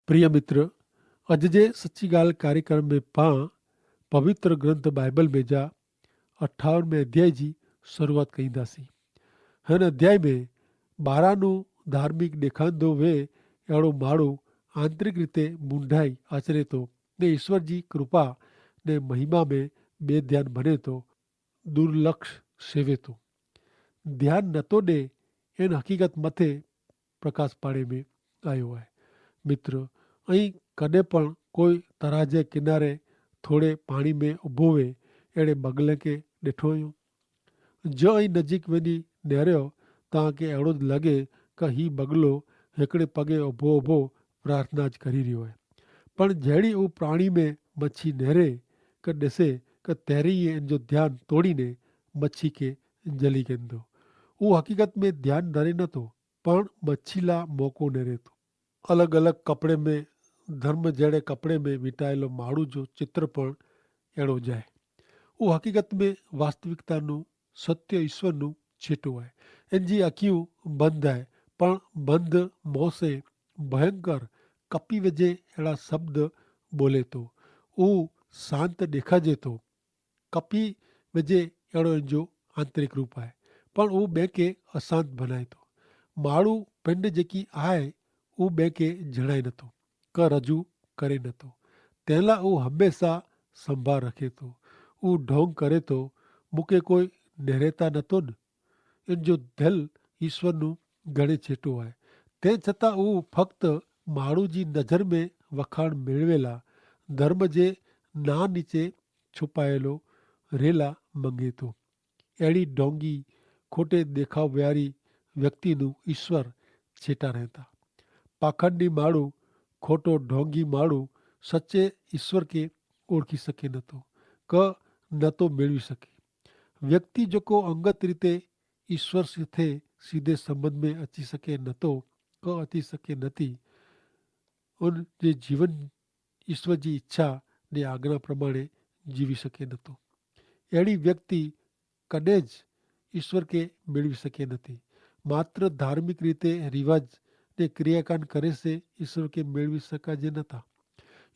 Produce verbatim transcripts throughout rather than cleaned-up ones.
પ્રિય મિત્ર, અજ જે સચ્ચી ગાલ કાર્યક્રમ મેં પાં પવિત્ર ગ્રંથ બાઈબલ મેં જા અઠ્ઠાવન મેં અધ્યાય જી શરૂઆત કઈંદા સી. હન અધ્યાય મેં બારાનું ધાર્મિક દેખાંદો વે એડો માળું આંતરિક રીતે બુંડાઈ આચરે તો ને ઈસ્વર જી કૃપા ને મહિમા મેં બે ધ્યાન ભને તો દુર્લક્ષ સેવે તો ધ્યાન નતો દે એન હકીકત મતે પ્રકાશ પાડે મેં આયો હૈ. મિત્ર, અહીં કદે પણ કોઈ તરાજે કિનારે થોડે પાણી મેં ઉભો વે એડે બગલે કે દેઠો યો? જો અહીં નજીક વેની નેર્યો, તા કે એડો જ લગે કે હી બગલો હેકડ઼ે પગે ઉભો ઉભો પ્રાર્થના જ કરી રહ્યો હૈ. પણ જેડી ઉપ પ્રાણી મેં મચ્છી નેરે કે દેસે કે તેરી એન જો ધ્યાન તોડી ને મચ્છી કે જલી ગેંદો. ઉહ હકીકત મેં ધ્યાન નરે નતો, પણ મચ્છી લા મોકો નેરે તો. અલગ અલગ કપડે મેં ધર્મ જેડે કપડે મેં વિટાયેલો માણું જો ચિત્ર પણ એડો જાય. ઉહ હકીકત મેં વાસ્તવિકતાનું સત્ય ઈસ્વરનું છેટો હૈ. એન જી અખિયું બંધ હૈ, પણ બંધ મોસે ભયંકર કપી વજે એડા શબ્દ બોલે તો. ઉહ શાંત દેખાજે તો કપી વજે એડો એન જો આંતરિક રૂપ હૈ, પણ ઉહ બેંકે અશાંત ભનાય તો. માણું પેંડ જેકી આય ઉહ બેંકે જણાય નતો, કર રજૂ કરે નતો. તેલા ઉહ હમેંશા સંભાર રખે તો. ઉહ ઢોંગ કરે તો મુકે કોઈ નેરેતા નતો ન. એન જો ધેલ ઈસ્વરનું ઘણે છેટો આય. તે છતાં ઉહ ફક્ત માણું જી નજર મેં વખાણ મેળવેલા ધર્મ જે ના નીચે છુપાયેલો રેલા મંગેતો. એડી ઢોંગી ખોટે દેખાવ્યારી વ્યક્તિનું ઈસ્વર છેટા રહેતા. પાખંડી માળું ખોટો ઢોંગી માળું સચ્ચે ઈસ્વર કે ઓળખી શકે નતો, ક નતો મેળવી શકે. વ્યક્તિ જોકો અંગત રીતે ઈસ્વર સાથે સીધે સંબંધ મેં અચી શકે નતો, ક અચી શકે નથી, ઉન જે જીવન ઈસ્વર જી ઇચ્છા ને આજ્ઞા પ્રમાણે જીવી શકે નતો. એડી વ્યક્તિ કદે જ ઈસ્વર કે મેળવી શકે નથી. માત્ર ધાર્મિક રીતે રિવાજ ને ક્રિયાકાન કરે સે ઈસ્વર કે મેળવી શકાજે નતા.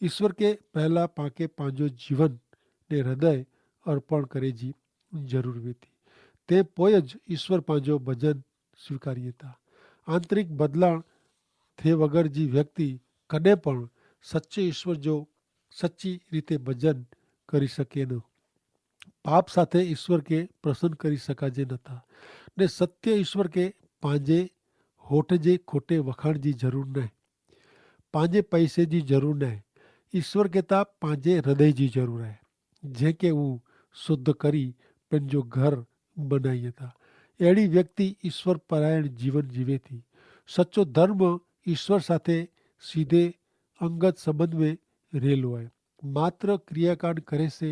ઈસ્વર કે પહેલા પાંકે પાંજો જીવન ને હૃદય અર્પણ કરે જી જરૂર વેતી. તે પોય જ ઈસ્વર પાંજો ભજન સ્વીકારી હતા. આંતરિક બદલાણ થે વગર જી વ્યક્તિ કદે પણ સચ્ચે ઈસ્વર જો સચ્ચી રીતે ભજન કરી શકે ન. પાપ સાથે ઈસ્વર કે પ્રસન્ન કરી શકાજે નતા. ને સત્ય ઈસ્વર કે પાંજે હોઠ જે ખોટે વખાણ જી જરૂર નાય. પાંજે પૈસે જી જરૂર નાય. ઈસ્વર કે તા પાંજે હૃદય જી જરૂર હૈ, જેંકે ઉં શુદ્ધ કરી પેનજો ઘર બનાઈ થા. એડી વ્યક્તિ ઈસ્વર પરાયણ જીવન જીવે થી. સચો ધર્મ ઈસ્વર સાથે સીધે અંગત સંબંધ મેં રહેલો હૈ. માત્ર ક્રિયાકાંડ કરે સે,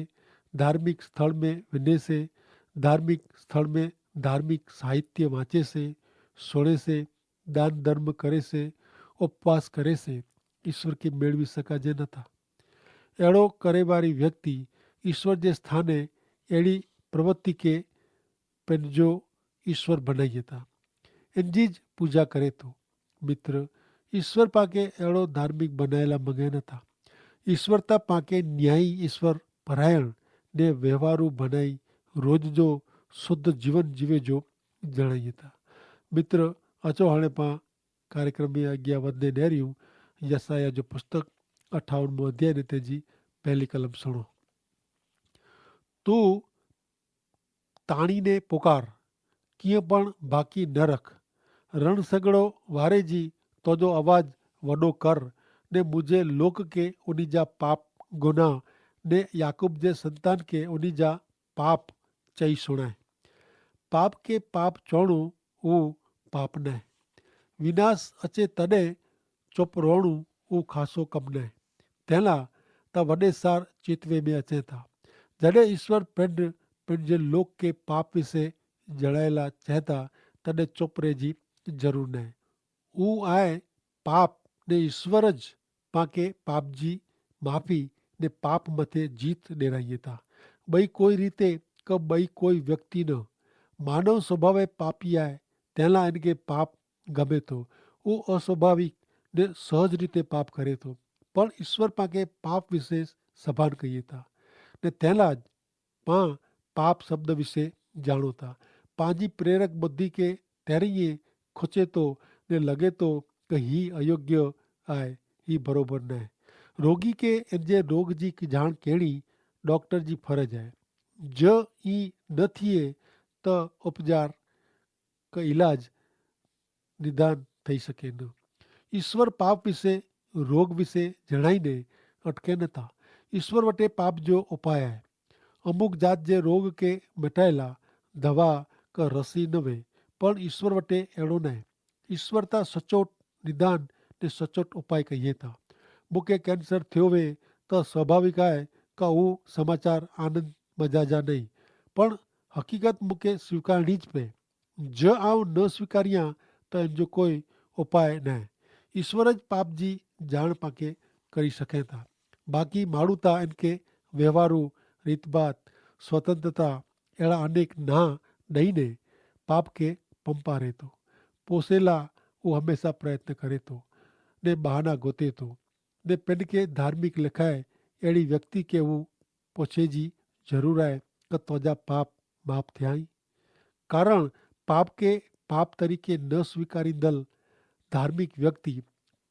ધાર્મિક સ્થળ મેં વિને સે, ધાર્મિક સ્થળ મેં ધાર્મિક સાહિત્ય વાંચે સે, સોણે સે, દાન ધર્મ કરે સે, ઉપવાસ કરે સે, ઈસ્વર કે મેળવી સકાજે નતા. એડો કરેબારી વ્યક્તિ ઈસ્વર જે સ્થાને એડી પ્રવત્તિ કે પેનજો ઈસ્વર ભનાઈ થા, એનજી જ પૂજા કરે થો. મિત્ર, ઈસ્વર પાંકે એડો ધાર્મિક ભનાયેલા મંગે નતા. ઈસ્વર તા પાંકે ન્યાયી ઈસ્વર પરાયણ ને વ્યવહારુ ભનાઈ રોજ જો શુદ્ધ જીવન જીવે જો જણાઈ થા. મિત્ર, અચો હાણે પાં કાર્યક્રમ મેં અગિયા વધને નહર્યું. યસાયાહ જો પુસ્તક અઠ્ઠાવન મું અધ્યાય ને તેજી પહેલી કલમ સુણો. તું તાણીને પોકાર, કિયા પણ બાકી ન રખ. રણસગડો વારે જી તોજો અવાજ વડો કર, ને મુઝે લોક કે ઉની જા પાપ ગુના, ને યાકૂબ જે સંતાન કે ઉની જા પાપ ચઈ સુણાય. પાપ કે પાપ ચોણું ઉં પાપ નાય. વિનાશ અચે તદે ચોપ રોણું ઉં ખાસો કમ નાય. તેલા તા વડે સાર ચેતવે મેં અચે થા. જડે ઈસ્વર પેંડ પેંડ જે લોક કે પાપ વિશે જણાયેલા ચહેતા, તદે ચોપરે જી જરૂર નાય. ઉં આય પાપ ને ઈસ્વર જ પાંકે પાપ જી માફી ને પાપ મતે જીત ડેરાઈ થા. બઈ કોઈ રીતે કે બઈ કોઈ વ્યક્તિ ન. માનવ સ્વભાવે પાપી આય, તેલા એનકે પાપ ગમે થો. ઉં અસ્વાભાવિક ને સહજ રીતે પાપ કરે તો. પણ ઈસ્વર પાંકે પાપ વિશે સભાન કહિયે તા, ને તેના જ પાં પાપ શબ્દ વિશે જાણો તા. પાંજી પ્રેરક બધી કે તેરીએ ખોચે તો ને લગે તો કે હી અયોગ્ય આય, હી ભરોબર નાય. રોગી કે એન જે રોગ જી કિજાણ કેણી ડોક્ટર જી ફરજ આય. જો ઈ ન થિયે તો ઉપચાર કે ઇલાજ નિદાન થઈ શકે ન. ઈસ્વર પાપ વિશે રોગ વિશે જણાઈ ને અટકે ન તા. ઈસ્વર વટે પાપ જો ઉપાય આય. અમુક જાત જે રોગ કે મટાયેલા દવા કે રસી ન વે. પણ ઈસ્વર વટે એડો નાય. ઈસ્વર તા સચોટ નિદાન ને સચોટ ઉપાય કહિયે તા. મુકે કેન્સર થ્યો વે તો સ્વાભાવિક આય કે ઉ સમાચાર આનંદ મજા જા નહીં. પણ હકીકત મુકે સ્વીકારણી જ પે. જો આવ ન સ્વીકારિયા તો એન જો કોઈ ઉપાય નાય. ઈસ્વર જ પાપ જી જાણ પાંકે કરી શકે તા. બાકી માડૂ તા એન કે વ્યવહારુ, રીતબાત, સ્વતંત્રતા એડા અનેક ના દઈ ને પાપ કે પંપા રહેતો. પોસેલા ઉ હમેંસા પ્રયત્ન કરે તો ને બહાના ગોતે તો. ને પેનકે ધાર્મિક લેખાએ એડી વ્યક્તિ કે ઉ પોછે જી જરૂર આય કે તોજા પાપ માફ થ્યાઈ? કારણ પાપ કે પાપ તરીકે ન સ્વીકારી દલ ધાર્મિક વ્યક્તિ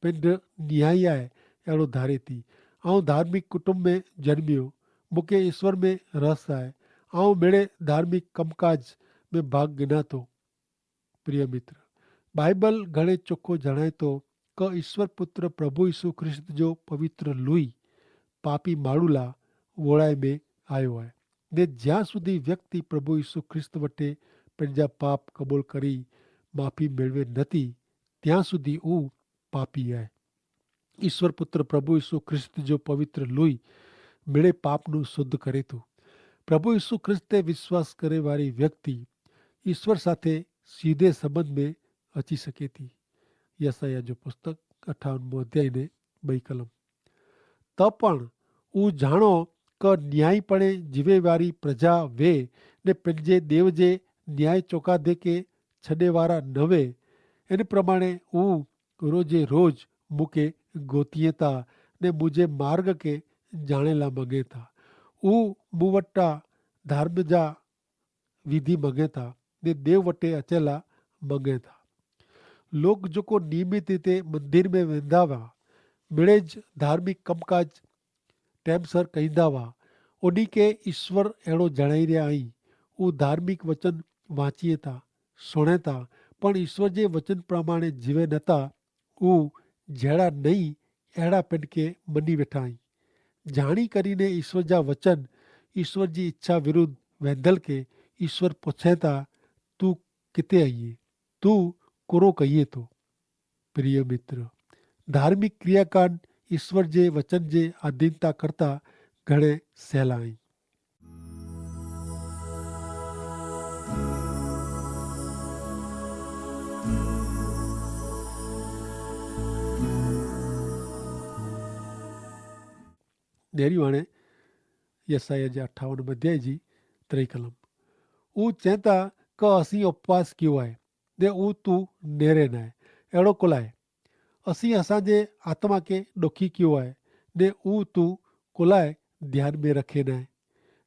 પેંધ નિહાઈ આય એડો ધારે તી. આઉં ધાર્મિક કુટુંબ મેં જન્મ્યો. મુકે ઈસ્વર મેં રસ આય. આઉં મેડે ધાર્મિક કમકાજ મેં ભાગ ગિનાતો. પ્રિય મિત્ર, બાઈબલ ઘણે ચોખો જણાયતો કે ઈસ્વર પુત્ર પ્રભુ ઈસુ ખ્રિસ્ત જો પવિત્ર લુઈ પાપી માડૂલા વોળાઈ મેં આયો હૈ. ને જ્યાં સુધી વ્યક્તિ પ્રભુ ઈસુ ખ્રિસ્ત વટે પેનજા પાપ કબૂલ કરી માફી મેળવે નથી, ત્યાં સુધી ઉં પાપી હૈ. ઈસ્વર પુત્ર પ્રભુ ઈસુ ખ્રિસ્ત જો પવિત્ર લુઈ મેળે પાપનું શુદ્ધ કરે તું. પ્રભુ ઈસુ ખ્રિસ્તે વિશ્વાસ કરે વારી વ્યક્તિ ઈસ્વર સાથે સીધે સંબંધ મેં અચી શકે તી. યસાયાહ જો પુસ્તક અઠ્ઠાવન મું અધ્યાય ને બઈ કલમ. તો પણ ઉં જાણો કે ન્યાયીપણે જીવેવારી પ્રજા વે ને પેનજે દેવ જે ન્યાય ચોકાધે કે છડેવારા નવે. એન પ્રમાણે ઉં રોજે રોજ મુકે ગોતિયે તા ને મુઝે માર્ગ કે જાણેલા મગે તા. ઉં મુવટા ધાર્મ જા વિધિ મગે તા ને દેવ વટે અચેલા મગે તા. લોક જોકો નિયમિત રીતે મંદિર મેં વેંધાવા મેળે જ ધાર્મિક કમકાજ ટેમસર કહીંદા વા ઉની કે ઈસ્વર એડો જણાઈ રહ્યા અહીં. ઉં ધાર્મિક વચન વાંચીએ તા, સુણે તા, પણ ઈસ્વર જે વચન પ્રમાણે જીવે નતા. ઉં જેડા નહીં એડા પેનકે મની વેઠા અહીં. જાણી કરીને ઈસ્વર જા વચન ઈસ્વર જી ઇચ્છા વિરુદ્ધ વેંધલ કે ઈસ્વર પોછે તા, તું કિતે અઇયે? તું કોરો કહિયે તો? પ્રિય મિત્ર, ધાર્મિક ક્રિયાકાંડ ઈસ્વર જે વચન જે આધીનતા કરતા ઘણે સહેલા હૈં. નેરી વાણે યસાયાહ જે અઠ્ઠાવન મધ્યાહ જી ત્રિકલમ. ઉં ચેંતા કે અસી ઉપવાસ કિયો આય, ને ઉં તું નેરે નાય એડો કોલાય. અસી અસાંજે આત્મા કે ડોખી કિયો આય, ને ઉં તું કોલાય ધ્યાન મેં રખે નાય.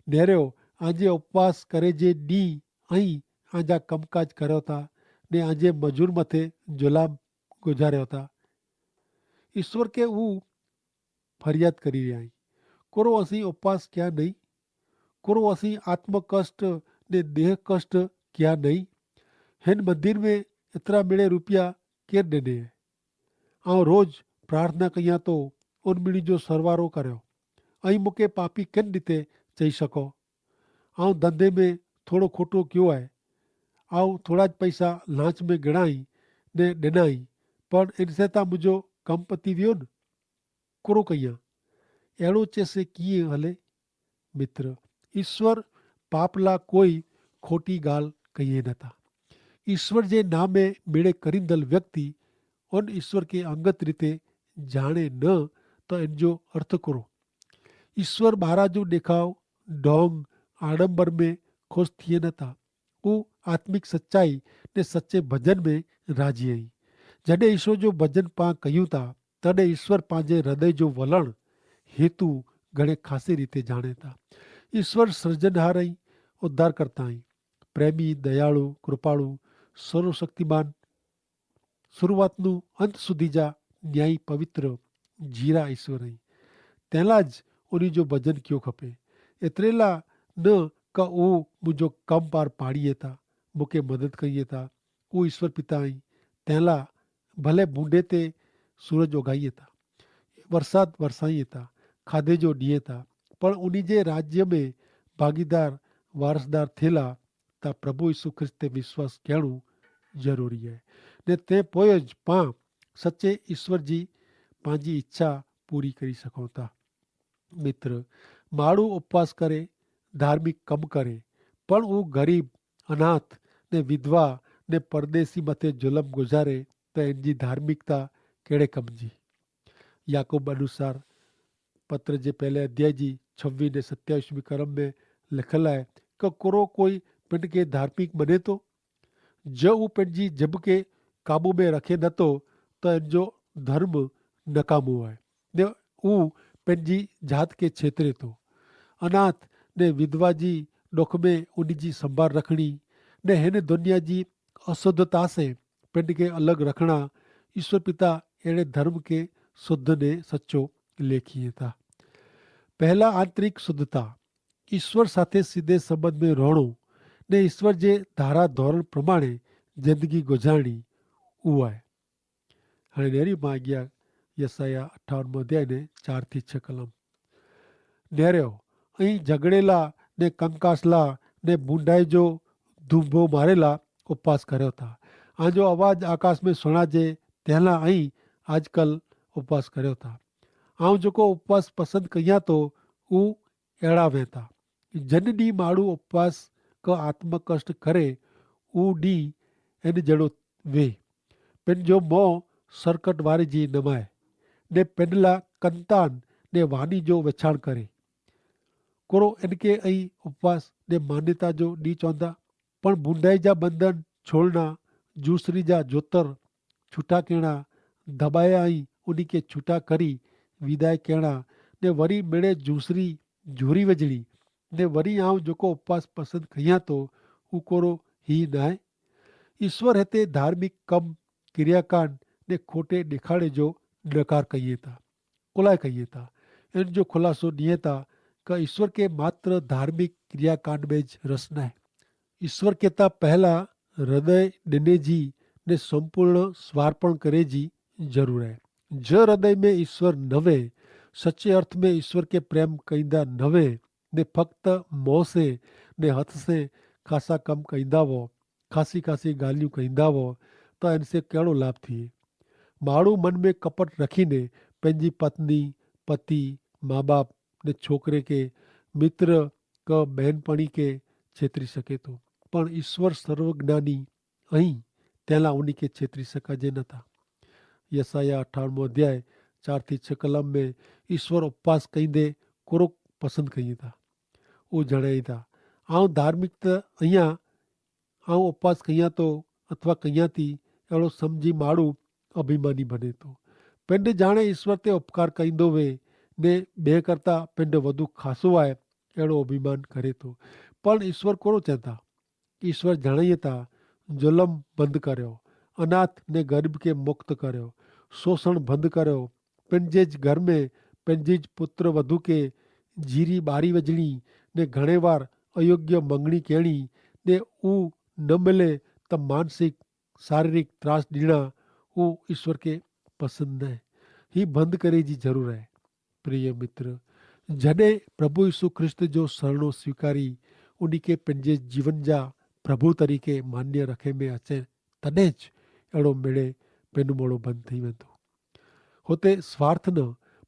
નેર્યો, આજે ઉપવાસ કરે જે દી અહીં આજા કમકાજ કર્યો તા, ને આજે મજૂર મતે જુલામ ગુજાર્યો તા. ઈસ્વર કે ઉં ફરિયાદ કરી રહ્યા હૈં. કોરો અસી ઉપવાસ ક્યાં નહીં? કોરો અસી આત્મકષ્ટ ને દેહકષ્ટ ક્યાં નહીં? હેન મંદિર મેં એતરા મેળે રૂપિયા કેર દેને હૈ? આઉં રોજ પ્રાર્થના કહિયા તો ઉન મિણી જો સરવારો કર્યો. અહીં મુકે પાપી કેન રીતે ચહી શકો? આઉં ધંધે મેં થોડો ખોટો ક્યો હૈ. આઉં થોડા જ પૈસા લાંચ મેં ગણાઈ ને દેનાઈ, પણ એનસે તા મુજો કમ પતિ વ્યો ન? કોરો કહિયા એડો ચેસે કિયે હલે? મિત્ર, ઈસ્વર પાપલા કોઈ ખોટી ગાલ કહિયે નતા. ઈસ્વર જે નામે મેળે કરીંદલ વ્યક્તિ અન ઈસ્વર કે અંગત રીતે જાણે ન, તો એન જો અર્થ કરો. ઈસ્વર બારા જો દેખાવ, ઢોંગ, આડંબર મેં ખુશ થિયે નતા. ઉં આત્મિક સચ્ચાઈ ને સચ્ચે ભજન મેં રાજી હૈં. જડ઼ે ઈસ્વર જો ભજન પાં કહ્યું તા તદે ઈસ્વર પાંજે હૃદય જો વલણ હેતુ ઘણે ખાસી રીતે જાણે તા. ઈસ્વર સર્જનહાર અહીં, ઉદ્ધારકર્તા અહીં, પ્રેમી, દયાળુ, કૃપાળુ, સર્વશક્તિમાન, શરૂઆતનું અંત સુધી જા ન્યાયી પવિત્ર જીરા ઈસ્વર અહીં. તેલા જ ઉની જો ભજન ક્યો ખપે. એતરેલા ન કા ઉ મુઝે કમ પાર પાણી હતા, મુકે મદદ કઈ હતા. ઉ ઈસ્વર પિતા અહીં. તેલા ભલે ભૂંડે તે સૂરજ ઓગાઈ હતા, વરસાદ વરસાઈ હતા, ખાધે જો ડિયે તા, પણ ઉની જે રાજ્ય મેં ભાગીદાર, વારસદાર થેલા તા પ્રભુ ઈસુ ખ્રિસ્ત તે વિશ્વાસ કહેણું જરૂરી હૈ. ને તે પોય જ પાં સચ્ચે ઈસ્વર જી પાંજી ઇચ્છા પૂરી કરી સકોતા. મિત્ર, માડૂ ઉપવાસ કરે, ધાર્મિક કમ કરે, પણ ઉં ગરીબ, અનાથ, ને વિધવા, ને પરદેસી મતે જુલમ ગુજારે, તો એનજી ધાર્મિકતા કેડ઼ે કમ જી? યાકૂબ અનુસાર પત્ર જે પહેલે અધ્યાય જી છવ્વીસ ને સત્યાવીસ મી કરમ મેં લિખલ આય, કે કોરો કોઈ પિંડ કે ધાર્મિક બને તો? જો ઉં પિંડ જી જબ કે કાબૂ મેં રખે નતો, તો એન જો ધર્મ નકામૂ આય, ને ઉં પિંડ જી જાત કે છેતરે તો. અનાથ ને વિધવા જી ડોખ મેં ઉની જી સંભાર રખણી, ને હેન દનિયા જી અસુદ્ધતા સે પેંડ કે અલગ રખણા, ઈસ્વર પિતા એડ઼ે ધર્મ કે સુદ્ધ ને સચો લેખી હતા. પહેલા આંતરિક સુદ્ધતા, ઈસ્વર સાથે સીધે સંબંધ મેં રહણું, ને ઈસ્વર જે ધારા ધોરણ પ્રમાણે જિંદગી ગુજારણી ઉવાય. હણે નેરી માગ્યા યસાયા અઠ્ઠાવન મોધ્યાય ને ચાર થી છ કલમ. નેર્યો અહીં જગડેલા ને કંકાસલા ને બુંડાઈ જો ધૂંભો મારેલા ઉપવાસ કર્યો થા. આજો અવાજ આકાશ મેં સુણા જે તેના અહીં આજકાલ ઉપવાસ કર્યો થા. આઉં જોકો ઉપવાસ પસંદ કહિયા તો ઉં એડા વેતા. જન દી માડૂ ઉપવાસ કો આત્મકષ્ટ કરે ઉં દી એન જેડો વે. પેનજો મોં સરકટ વારે જી નમાય, ને પેનલા કંતાન ને વાની જો વછાણ કરે. કોરો એનકે અહીં ઉપવાસ ને માન્યતા જો દી ચોંદા? પણ બુંડાઈ જા બંધન છોડના, જૂસરી જા જોતર છુટા કેણા, ધબાયા અહીં ઉની કે છુટા કરી વિદાય કેણા, ને વરી મેળે જૂસરી જોરી વજણી, ને વરી આઉં જોકો ઉપવાસ પસંદ કહિયા તો ઉકોરો હી નાય. ઈસ્વર હેતે ધાર્મિક કમ, કિરિયાકાંડ ને ખોટે દેખાડે જો નકાર કહિયે તા. કોલાએ કહિયે તા. એન જો ખુલાસો નિયે તા કે ઈસ્વર કે માત્ર ધાર્મિક કિરિયાકાંડ મેં જ રસ નાય. ઈસ્વર કે તા પહેલા હૃદય ડેને જી ને સંપૂર્ણ સ્વાર્પણ કરે જી જરૂર હૈ. જે હૃદય મેં ઈસ્વર નવે, સચ્ચે અર્થ મેં ઈસ્વર કે પ્રેમ કઈંદા નવે, ને ફક્ત મોં સે ને હથ સે ખાસા કમ કઈંદા વો, ખાસી ખાસી ગાલિયું કઈંદા વો, તો એનસે કેડો લાભ થિયે? માણૂ મન મેં કપટ રખી ને પૈંજી પત્ની, પતિ, મા બાપ ને છોકરે કે મિત્ર કે બહેનપણી કે છેતરી શકે તો, પણ ઈસ્વર સર્વજ્ઞાની અહીં તેલા ઉની કે છેતરી શકા જે નતા. યસાયાહ અઠ્ઠાણમો અધ્યાય ચાર થી છ કલમ મેં ઈસ્વર ઉપવાસ કઈંદે કોરો પસંદ કહિયે તા. ઉહ જણાયે તા, આઉં ધાર્મિક તો અહિયા, આઉં ઉપવાસ કહિયા તો અથવા કહિયા તી એડો સમઝી માડૂ અભિમાની ભને તો. પિંડ જાણે ઈસ્વર તે ઉપકાર કઈંદો વે ને બે કરતા પિંડ વધુ ખાસો આય એડો અભિમાન કરે તો. પણ ઈસ્વર કોરો ચેતા? ઈસ્વર જણાયે તા, જુલમ બંધ કર્યો, અનાથ ને ગરીબ કે મુક્ત કર્યો, શોષણ બંધ કર્યો. પૈંજે જ ઘર મેં પૈંજી જ પુત્ર વધુ કે જીરી બારી વજણી ને ઘણે વાર અયોગ્ય મંગણી કહેણી ને ઉં ન મિલે તો માનસિક શારીરિક ત્રાસ દીણા ઉં ઈસ્વર કે પસંદ નાય. હી બંધ કરે જી જરૂર હૈ. પ્રિય મિત્ર, જડે પ્રભુ ઈસુ ખ્રિસ્ત જો સરણો સ્વીકારી ઉની કે પૈંજે જીવન જા પ્રભુ તરીકે માન્ય રખે મેં અચે, તદે જ એડો મેળે પેનુ મોડો બંધ થઈ વેંધો. હોતે સ્વાર્થ ન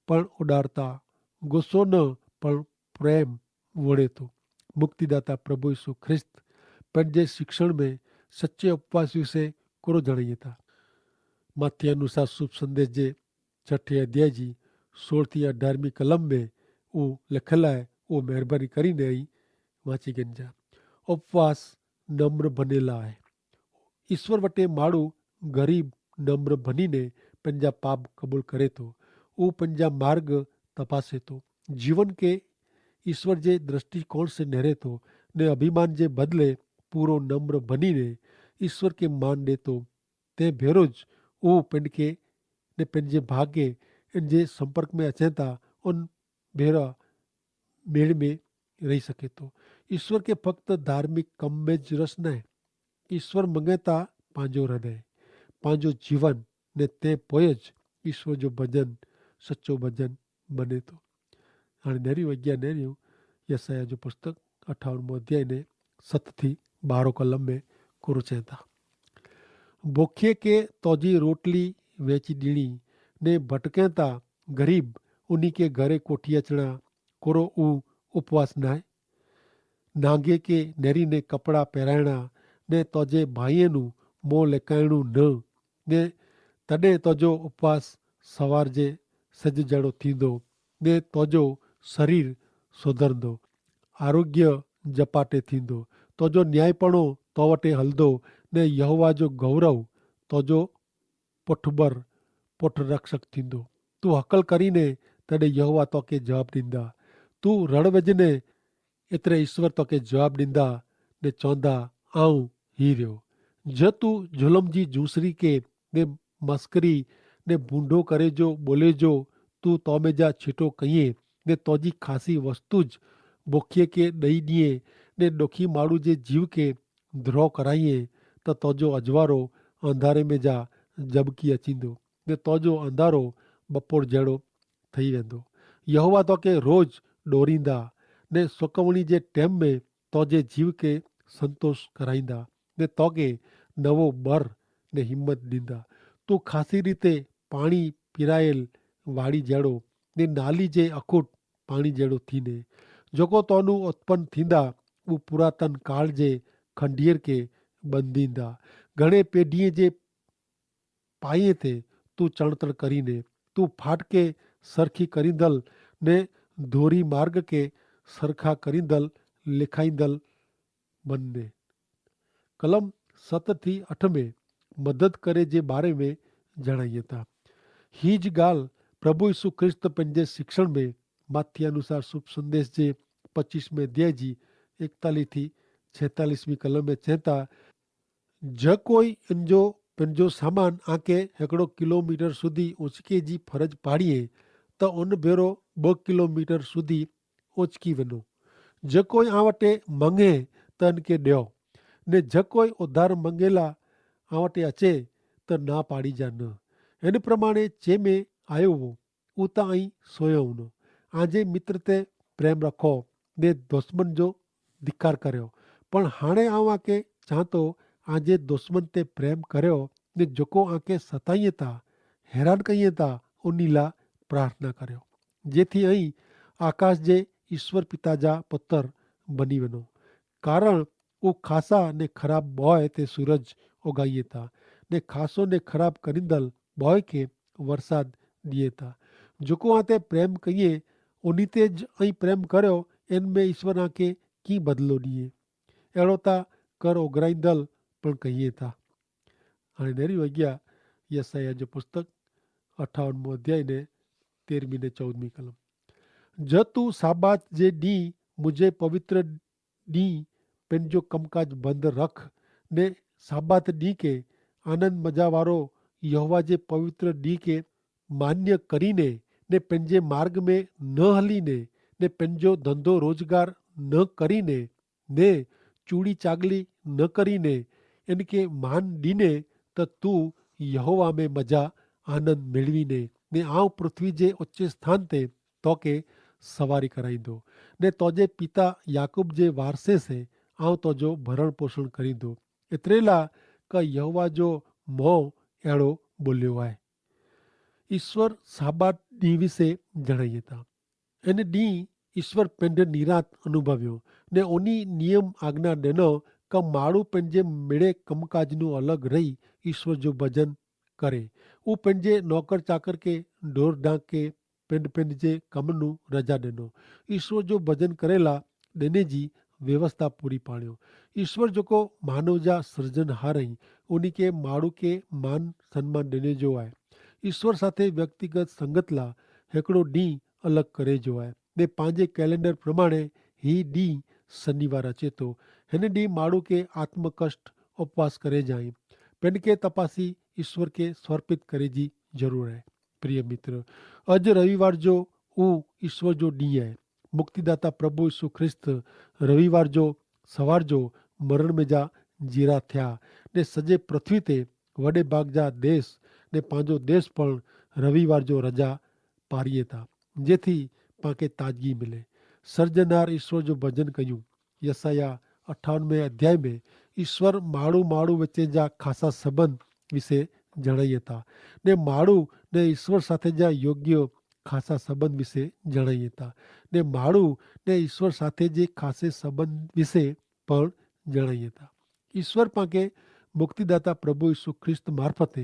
પણ ઉડારતા, ગુસ્સો ન પણ પ્રેમ વોડે તો. મુક્તિદાતા પ્રભુ ઈસુ ખ્રિસ્ત પૈંજે શિક્ષણ મેં સચ્ચે ઉપવાસ વિશે કોરો જણાયે તા? માથિયાનું સાસુભ સંદેશ જે છઠ્ઠે અધ્યાય જી સોળ થી અઢારમી કલમ મેં ઉં લેખેલા હૈ. ઉં મહેરબાની કરીને અહીં વાંચી ગંજા. ઉપવાસ નમ્ર બનેલા હૈ. ઈસ્વર વટે માડૂ ગરીબ, નમ્ર ભનીને પનજા પાપ કબૂલ કરે તો, ઉહ પનજા માર્ગ તપાસે તો, જીવન કે ઈસ્વર જે દ્રષ્ટિકોણ સે નહરે તો, ને અભિમાન જે બદલે પૂરો નમ્ર ભનીને ઈસ્વર કે માન દેતો, તે ભેરો જ ઉહ પનકે ને પનજે ભાગે એન જે સંપર્ક મેં અચેતા ઉન ભેરા મેળ મેં રહી સકે તો. ઈસ્વર કે ફક્ત ધાર્મિક કમ મેં જ રસ નાય. ઈસ્વર મંગેતા પાંજો હૃદય, પાંજો જીવન, ને તે પોય જ ઈસ્વર જો ભજન સચો ભજન બને તો. હાણે નેરી વગ્યા નેર્યું યસાયા જો પુસ્તક અઠાવન મોં અધ્યાય ને સત થી બારો કલમ મેં કુરુ ચેતા. ભોખે કે તોજી રોટલી વેચી દીણી, ને ભટકેતા ગરીબ ઉની કે ઘરે કોઠિયા ચણા કોરો ઉં ઉપવાસ નાય. નાંગે કે નેરી ને કપડા પહેરાયણા, ને તોજે ભાઈએ નું મોં લેકાયણું ન, ને તદે તોજો ઉપવાસ સવાર જે સજ જેડો થીંદો, ને તોજો શરીર સોધરંદો, આરોગ્ય જપાટે થીંદો, તોજો ન્યાયીપણો તોવટે હલદો, ને યહોવા જો ગૌરવ તોજો પોઠબર પોઠરક્ષક થીંદો. તું હકલ કરીને તેડે યહોવા તોકે જવાબ દીંદા. તું રડવેજને એતરે ઈસ્વર તોકે જવાબ દીંદા, ને ચોંદા આઉં હી રહ્યો. જે તું ઝુલમ જી જૂસરી કે ને મસ્કરી ને ભૂંડો કરે જો બોલે જો, તું તોમે જા છીટો કહિએ ને તોજી ખાસી વસ્તુ જ બોખીએ કે દઈ દિયે, ને દોખી માડૂ જે જીવ કે ધ્રો કરાઈએ, તો તોજો અજવારો અંધારે મેં જા જબકી અચીંદો, ને તોજો અંધારો બપોર જેડો થઈ વેંદો. યહોવા તોકે રોજ ડોરીંદા, ને સોકવણી જે ટેમ મેં તોજે જીવ કે સંતોષ કરાઈંદા, ને તોકે નવો બર ને હિંમત દીંદા. તું ખાસી રીતે પાણી પીરાયેલ વાડી જેડો, ને નાલી જે અખૂટ પાણી જેડો થીને. જોકો તોનું ઉત્પન થીંદા ઉં પુરાતન કાળ જે ખંડિયર કે બંધીંદા. ઘણે પેઢીએ જે પાયે તે તું ચણતર કરીને, તું ફાટકે સરખી કરીંદલ ને ધોરી માર્ગ કે સરખા કરીંદલ લેખાઈંદલ મનને. કલમ સત થી અઠ મેં મદદ કરે જે બારે મેં જણાયે તા. હી જ ગાલ પ્રભુ ઈસુ ખ્રિસ્ત પન જે શિક્ષણ મેં માથ્યાનુસાર શુભ સંદેશ જે પચ્ચીસ મેં દ્યાજી એકતાલી થી છેતાલીસ મી કલમ મેં ચેતા, જો કોઈ અનજો પન જો સામાન આંકે હેકડો કિલોમીટર સુધી ઓચકે જી ફરજ પાડીએ, તો અન ભેરો બહ કિલોમીટર સુધી ઓચકી વેનો. જો કોઈ આંવટે મંગે, તો અનકે ડ્યો, ને જો કોઈ ઉધાર મંગેલા આંવટે અચે, તો ના પાડી જા ન. એન પ્રમાણે ચે મેં આયો વો, ઉતા અહીં સોયો ઉનો. આજે મિત્ર તે પ્રેમ રખો, ને દુશ્મન જો ધિક્કાર કર્યો. પણ હાણે આવ આકે ચાંતો આજે દુશ્મન તે પ્રેમ કર્યો, ને જોકો આકે સતાઈએ તા, હેરાન કહિએ તા, ઉની લા પ્રાર્થના કર્યો, જેથી અહીં આકાશ જે ઈશ્વર પિતા જા પત્ર બની વેનો. કારણ ઉ ખાસા ને ખરાબ બોય તે સૂરજ ઓગાઈએ તા, ને ખાસો ને ખરાબ કરીંદલ બોય કે વરસાદ દિયે તા. જોકો આતે પ્રેમ કહિએ, ઉની તે જ અહીં પ્રેમ કર્યો, એન મેં ઈશ્વર આંકે કી બદલો દિયે? એડો તા કર ઓગરાઈંદલ પણ કહિએ તા. અને નેરી વગ્યા યસાયાહ જો પુસ્તક અઠ્ઠાવન મું અધ્યાય ને તેરમી ને ચૌદમી કલમ. જો તું સાબાત જે દી મુઝે પવિત્ર દી પેનજો કમકાજ બંધ રખ, ને સાબાત દી કે આનંદ મજાવારો યહોવા જે પવિત્ર દી કે માન્ય કરીને, ને પેનજે માર્ગ મેં ન હલીને, ને પેનજો ધંધો રોજગાર ન કરીને, ને ચૂડી ચાગલી ન કરીને, એનકે માન દીને, તો તું યહોવા મેં મજા આનંદ મેળવીને, ને આવ પૃથ્વી જે ઓચ્છે સ્થાન તે તોકે સવારી કરાઈંદો, ને તોજે પિતા યાકૂબ જે વારસે સે આવ તોજો ભરણ પોષણ કરીંદો. એતરેલા કે યહોવા જો મોં એડો બોલ્યો આય. ઈસ્વર સાબાત દી વિશે જણાઈ હતા. એન દી ઈસ્વર પેંધ નિરાંત અનુભવ્યો, ને ઓની નિયમ આજ્ઞા દેનો કે માડૂ પેંધ જે મેળે કમકાજનું અલગ રહી ઈસ્વર જો ભજન કરે. ઉપને જે નોકર ચાકર કે ઢોર ઢાંકે પેંધ પેંધ જે કમનું રજા દેનો. ઈસ્વર જો ભજન કરેલા દેને જી વ્યવસ્થા પૂરી પાડ્યો. ઈસ્વર જોકો માનવ જા સર્જન હાર હૈં ઉની કે માડૂ કે માન સન્માન દેને જો આય. ઈસ્વર સાથે વ્યક્તિગત સંગત લા હેકડો દી અલગ કરે જો આય. ને પાંજે કેલેન્ડર પ્રમાણે હી દી સનિવાર અચેતો. હેન દી માડૂ કે આત્મકષ્ટ ઉપવાસ કરે જાઈ. પેનકે તપાસી ઈસ્વર કે સ્વર્પિત કરે જી જરૂર હૈ. પ્રિય મિત્ર, અજ રવિવાર જો ઉં ઈસ્વર જો દી હૈ. મુક્તિદાતા પ્રભુ ઈસુ ખ્રિસ્ત રવિવાર જો સવાર જો મરણ મેં જા જીરા થ્યા. ને સજે પૃથ્વી તે વડે ભાગ જા દેશ ને પાંજો દેશ પણ રવિવાર જો રજા પારિયે તા, જેથી પાંકે તાજગી મિલે. સર્જનાર ઈસ્વર જો ભજન કહ્યું. યસાયાહ અઠ્ઠાવન મેં અધ્યાય મેં ઈસ્વર માડૂ માડૂ વચ્ચે જા ખાસા સંબંધ વિશે જણાઈ હતા. ને માડૂ ને ઈસ્વર સાથે જા યોગ્ય ખાસા સંબંધ વિશે જણાઈ હતા. ને માડૂ ને ઈસ્વર સાથે જે ખાસે સંબંધ વિશે પણ જણાઈ હતા. ઈસ્વર પાંકે મુક્તિદાતા પ્રભુ ઈસુ ખ્રિસ્ત મારફતે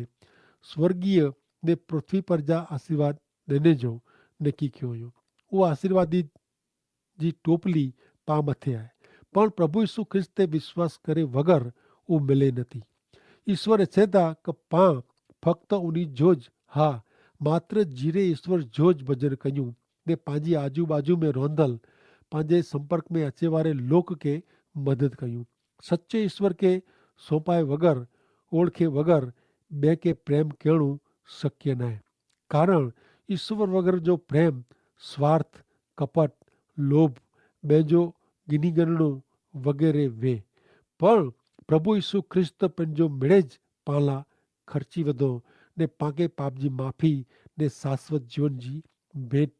સ્વર્ગીય ને પૃથ્વી પર જા આશીર્વાદ દેને જો નક્કી ક્યો હૈં. ઉહ આશીર્વાદી જી ટોપલી પા મતે આય. પણ પ્રભુ ઈસુ ખ્રિસ્ત તે વિશ્વાસ કરે વગર ઉહ મિલે નથી. ઈસ્વર એછે થા કે પા ફક્ત ઉની જો જ, હા, માત્ર જીરે ઈસ્વર જો જ ભજન કહ્યું ને પાંજી આજુબાજુ મેં રોંધલ પાંજે સંપર્ક મેં અચેવારે લોક કે મદદ કહ્યું. સચ્ચે ઈસ્વર કે સોંપાય વગર ઓળખે વગર બે કે પ્રેમ કહેણું શક્ય નાય. કારણ ઈસ્વર વગર જો પ્રેમ સ્વાર્થ, કપટ, લોભ, બેજો ગિની ગનનો વગેરે વે. પણ પ્રભુ ઈસુ ખ્રિસ્ત પેનજો મેળે જ પાંલા ખર્ચી વધો ને પાંકે પાપજી માફી ને શાશ્વત જીવન જી ભેટ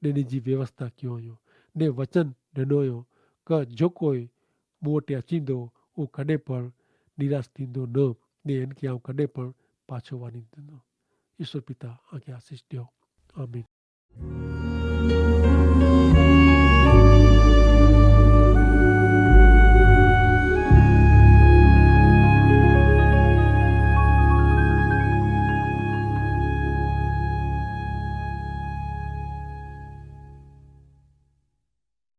દેને જી વ્યવસ્થા ક્યો હૈં. ને વચન દેનો હૈં કે જો કોઈ મુવટે અચીંદો ઉં કદે પણ નિરાશ થીંદો ન, ને એનકે આઉં કદે પણ પાછો વારી દીંદો. ઈસ્વર પિતા આકે આશીસ દ્યો. આમીન.